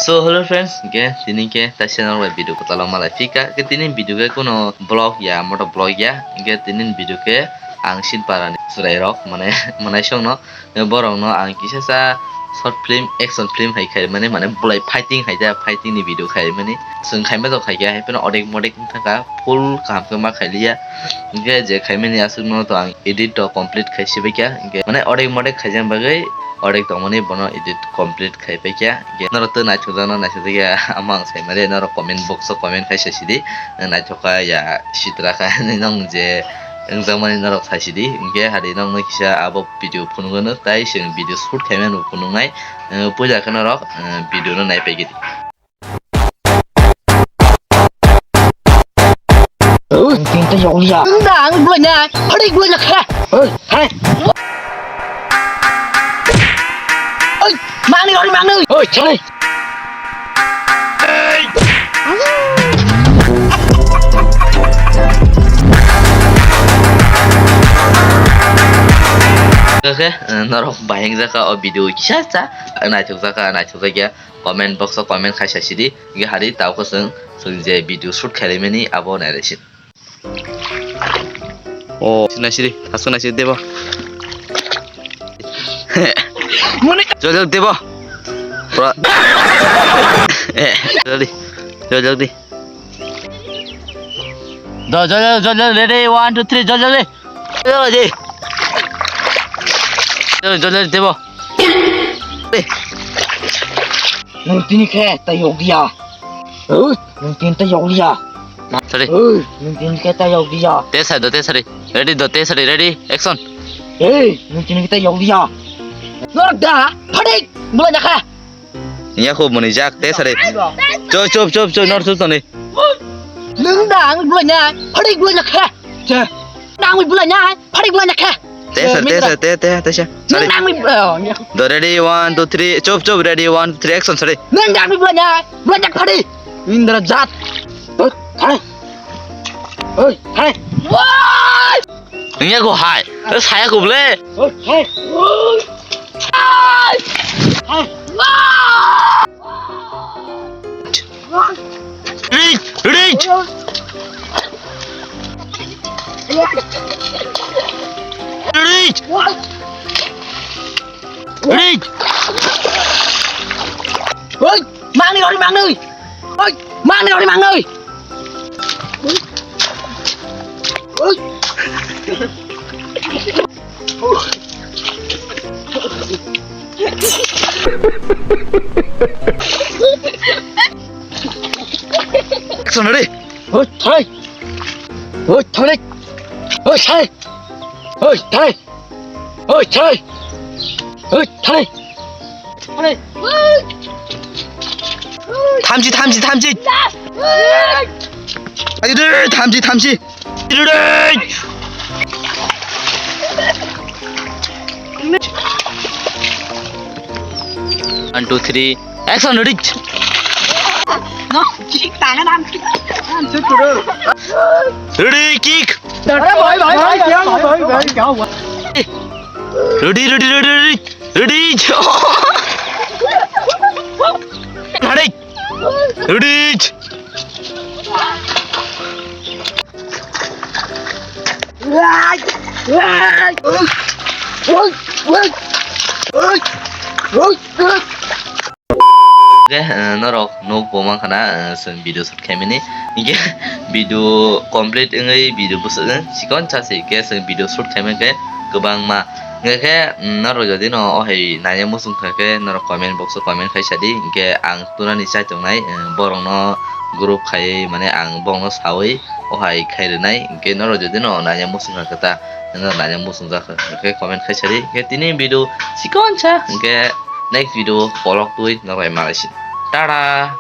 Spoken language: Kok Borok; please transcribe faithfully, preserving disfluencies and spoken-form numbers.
To hello friends, hingke tini ke taisa norok bai video kwtal o malai phika. Ke tini video ke kuno vlog ya, moto vlog ya. Hingke tini video ke ang Sinpara ni chwrai rok, mane, mane song no, borok no ang kisa sa short film, action film hai khai mani, mane bulai fighting hai ja, fighting ni video khai mani. Chwng khai ma jok khai khe, hai phano odek modek wng thaka, full kaham khe ma khai liya. Hingke je khai mani aswk no to ang edit to complete khai si bai kha. Hingke mane odek modek khai jang bagwi, odek tongmani bono edit complete khai paikha. Hingke norok tei naithokjakno naithokjakya, omo ang saimari, norok comment box o comment khai saisidi, naithok kha ya sitra kha hinwi nong je wngjakmani norok saisidi. Hingke hari nongno kisa abo video phunukgwno, tai chwng video shoot khaimani bo phunuknai. Puila khe norok video no naipaigwdi. Ang tinta yokliya. Ang da, ang bulai na. Hari bulai na kha. Hei, hei. Oi, mangni, oi, mangni. Oi, chale. Oke, norok bahing jaka o video kisa cha, naithok jaka, naithok jaka. Comment box o comment khai saisidi, hingke hari tao khe chwng, chwng je video shoot khaimani abo nairaisin. O, naisidi, aswk naisidi debo. Mone. Jol jol debo. Pura. Eh, jol di. Jol jol di. Do, jol jol, jol jol, ready, one, two, three, jol jol di. Jol jol di. Jol jol, jol jol debo. Nung tini khe ta yokliya. Oi, nung tini ta yokliya. Sorry. Oi, nung tini khe ta yokliya. Te sa do, te sorry. Ready do, te sorry. Ready, action. Oi, nung tini khe ta yokliya. Lor da, phadik, bulai na kha. Nya kho muni jak, te sorry. Chop, chop, chop, chop, nor chop toni. Nung da ang bulai na, phadik bulai na kha. Che. Nang bulai na, phadik bulai na kha. Te sir, te sir, te, te, te sir. Sorry. Nang mi, oh, nya. Do ready, one, two, three. Chop, chop, ready, one, two, three, action, sorry. Nang nang mi bulanya, bulanya khadi. Indra jat. Hoi, hai. Hoi, hai. Woi! Ngiya ko hai. Saya ko ble. Hoi, hai. Woi! Hai. Hai. Woi! Ready, ready. Ready. Ready. Oi, mangni ori mangni. Oi, mangni ori mangni. Oi. Action, ready? Hoi, thai. Hoi, thai. Hoi, thai. Hoi, thai. Hoi, thai. Hoi, thai. Thamchi, thamchi, thamchi. Ayo de, thamchi, thamchi. One, two, three, action, ready. No, kick, tangan, tangan. Ready, kick. अरे भाई, भाई, भाई, क्या हुआ, भाई, भाई, क्या हुआ? Ready, ready, ready, ready. Ready. Ready. Ready. Oke, eh, norok nuk bo mankha na, eh, chwng video shoot khaimani. Hinkhe video complete wngwi video bwswk chikon chasi khe chwng video shoot khaimani khe kwbangma. Hinkhe khe, mm, norok jodi no o hai naina muchung kha khe norok comment box o comment khai sadi. Hinkhe ang tunani chai tongnai, eh, borokno group khaiwi mane ang borokno sawi o hai khai rwnai. Hinkhe norok jodi no naina muchung kha khe ta, norok naina muchung jak kha khe comment khai sadi. Hinkhe tini video chikon sa, hinkhe next video kolok twi norok bai malai sini. Tada!